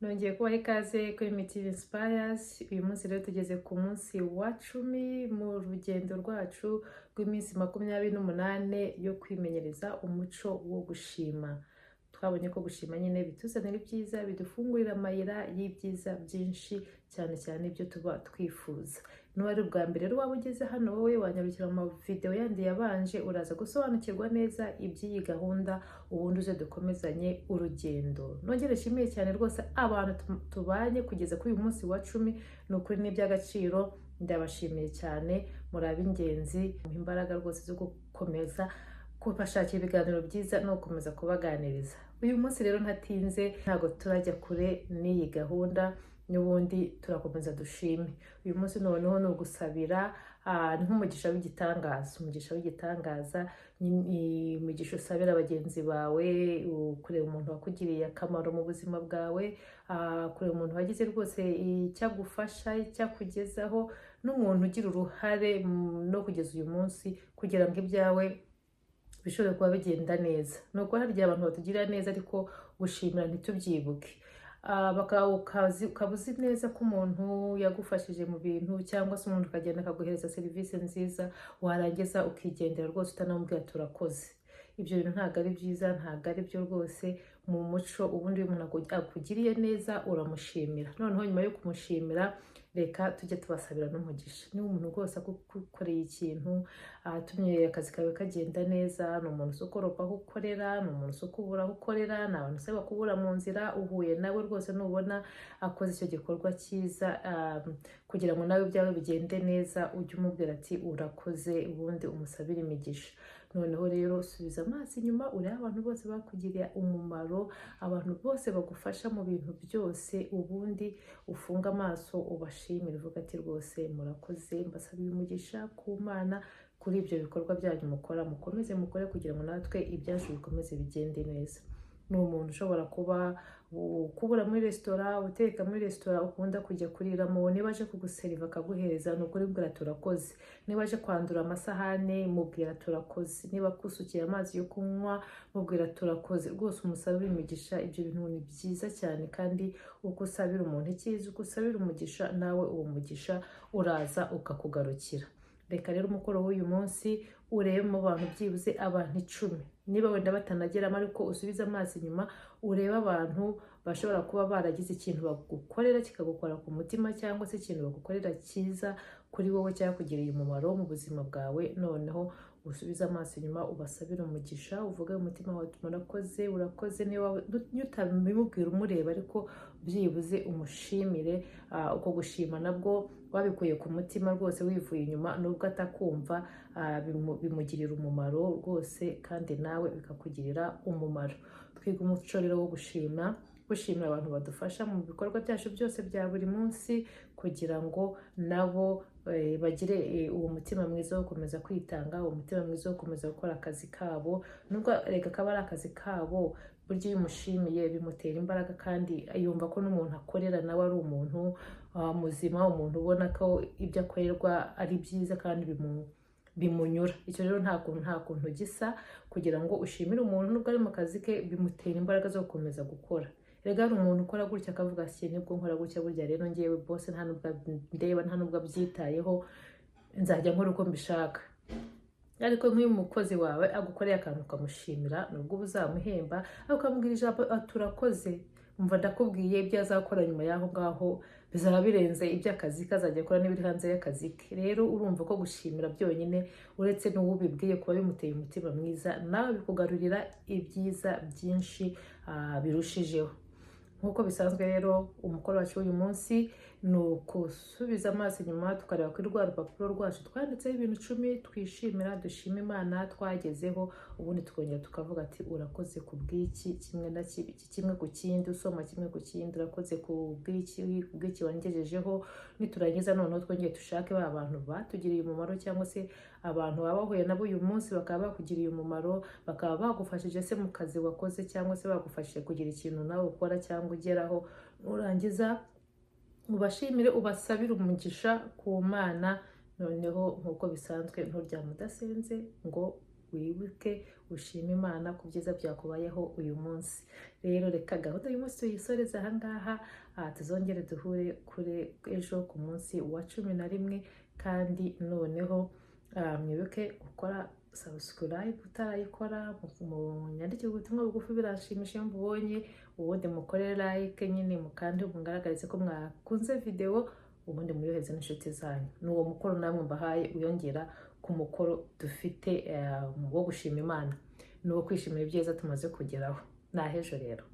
Nongeye kubaha ikaze kuri Mitive Inspires. Uyu munsi rero tugeze ku munsi wa 10 mu rugendo rwacu rw'iminsi 28 yo kwimenyereza umuco wo gushima. Twabonye ko gushima nyine bituzanira ibyiza, bidufungurira amayira y'ibyiza byinshi, cyane cyane ibyo tuba twifuza. Nuba ari ubwa mbere rero waba ugeze hano, wowe wanyarukira mu mavideo yandi yabanje, uraza gusobanukirwa neza iby'iyi gahunda, ubundi uze dukomezanye urugendo. Nongere nshimiye cyane rwose abantu tubanye kugeza kuri uyu munsi wa 10. Ni ukuri ni iby'agaciro, ndabashimiye cyane, muri ab'ingenzi, imbaraga rwose zo gukomeza kubashakira ibiganiro byiza no gukomeza kubaganiriza. Uyu munsi rero ntatinze, ntabwo turajya kure n'iyi gahunda, n'ubundi turakomeza dushime. Uyu munsi noneho ni ugusabira, ni nk'umugisha w'igitangaza, umugisha w'igitangaza, ni umugisha usabira bagenzi bawe, kureba umuntu wakugiriye akamaro mu buzima bwawe, kureba umuntu wagize rwose icyo agufasha, icyo akugezaho, n'umuntu ugira uruhare no kugeza uyu munsi kugira ngo ibyawe bishobore kuba bigenda neza. Ni uko hari igihe abantu batugirira neza ariko gushimira ntitubyibuke. Ukaba uzi neza ko umuntu yagufashije mu bintu, cyangwa se umuntu akagenda akaguhereza serivisi nziza, warangiza ukigendera rwose utanamubwira turakoze. Ibyo bintu ntabwo ari byiza, ntabwo ari byo rwose. Mu muco ubundi iyo umuntu akugiriye neza uramushimira. Noneho nyuma yo kumushimira, reka tujye tubasabira n'umugisha. Niba umuntu rwose agukoreye ikintu, atumye akazi kawe kagenda neza, ni umuntu uzi ukoropa aho ukorera, ni umuntu uzi ukubura aho ukorera, ni abantu usaba kubura mu nzira uhuye nawe rwose, nubona akoze icyo gikorwa cyiza kugira ngo nawe ibyawe bigende neza, ujye umubwira ati urakoze, ubundi umusabire imigisha. Noneho rero subiza amaso inyuma, urebe abantu bose bakugiriye umumaro, abantu bose bagufasha mu bintu byose, ubundi ufunge amaso ubashimire, uvuga ati rwose murakoze, mbasabiye umugisha ku Mana kuri ibyo bikorwa byanyu mukora, mukomeze mukore kugira ngo natwe ibyacu bikomeze bigende neza. Ni umuntu ushobora kuba kubura muri resitora, uteka muri resitora ukunda kujya kuriramo, niba aje kuguseriva akaguhereza, ni ukuri bwira turakoze. Niba aje kwandura amasahane, mubwira turakoze. Niba akusukiye amazi yo kunywa, mubwira turakoze rwose, umusabire imigisha. Ibyo bintu ni byiza cyane, kandi uko usabira umuntu icyiza, uko usabira umugisha, nawe uwo mugisha uraza ukakugarukira. Reka rero umukoro w'uyu munsi, urebe mu bantu byibuze abantu 10, niba wenda batanageramo, ariko usubize amaso inyuma urebe abantu bashobora kuba baragize ikintu bagukorera kikagukora ku mutima, cyangwa se ikintu bagukorera cyiza kuri wowe cyakugiriye umumaro mu buzima bwawe. Noneho usubize amaso inyuma ubasabire umugisha, uvuge mu mutima wawe uti murakoze, urakoze. Niba utabimubwira umureba, ariko byibuze umushimire. Uko gushima nabwo wabikuye ku mutima rwose, wivuye inyuma, nubwo atakumva, bimugirira umumaro rwose, kandi nawe bikakugirira umumaro. Twiga umuco rero wo gushima, gushimira abantu badufasha mu bikorwa byacu byose bya buri munsi, kugira ngo nabo bagire uwo mutima mwiza wo gukomeza kwitanga, uwo mutima mwiza wo gukomeza gukora akazi kabo, nubwo reka kaba ari akazi kabo. Burya iyo umushimiye bimutera imbaraga, kandi yumva ko n'umuntu akorera nawe ari umuntu muzima, umuntu ubona ko ibyo akorerwa ari byiza kandi bimunyura. Icyo rero nta kuntu gisa kugira ngo ushimire umuntu nubwo ari mu kazi ke, bimutera imbaraga zo gukomeza gukora. Rega hari umuntu ukora gutya akavuga ati nibwo nkora gutya, burya rero ngewe bose nta nubwo ndeba, nta nubwo abyitayeho, nzajya nkora uko mbishaka. Ariko nk'iyo umukozi wawe agukoreye akantu ukamushimira, nubwo uba uzamuhemba, ariko ukamubwira ijambo ati urakoze, umva ndakubwiye, ibyo azakora nyuma y'aho ngaho bizaba birenze iby'akazi ke, azajya akora n'ibiri hanze y'akazi ke. Rero urumva ko gushimira byonyine, uretse n'uwo ubibwiye kuba bimuteye umutima mwiza, nawe bikugarurira ibyiza byinshi birushijeho. Nk'uko bisanzwe rero, umukoro wacu w'uyu munsi ni ukusubiza amaso inyuma, tukareba kuri rwa rupapuro rwacu twanditseho ibintu 10 twishimira, dushima Imana twagezeho, ubundi tukongera tukavuga ati urakoze ku bw'iki, kimwe na kimwe ku kindi, usoma kimwe ku kindi, urakoze ku bw'iki, ku bw'iki wangejejeho. Niturangiza noneho twongere dushake ba bantu batugiriye umumaro, cyangwa se abantu baba bahuye nabo uyu munsi bakaba bakugiriye umumaro, bakaba bagufashije se mu kazi wakoze, cyangwa se bagufashije kugira ikintu nawe ukora cyangwa ugeraho. Nurangiza ubashimire, ubasabire umugisha ku Mana. Noneho nk'uko bisanzwe, nturyame udasenze ngo Wibuke ushime Imana ku byiza byakubayeho uyu munsi. Rero reka gahunda y'umunsi tuyisoreze ahangaha. Tuzongere duhure kuri ejo ku munsi wa 11. Kandi noneho mwibuke gukora subscribe utarayikora, munyandikire ubutumwa bugufi, biranshimisha iyo mbubonye. Ubundi mukore like nyine, mukande mugaragarize ko mwakunze video, ubundi muyohereze n'inshuti zanyu. Ni uwo mukoro namwe mbahaye wiyongera ku mukoro dufite wo gushima Imana, ni uwo kwishimira ibyiza tumaze kugeraho. Ni ahejo rero.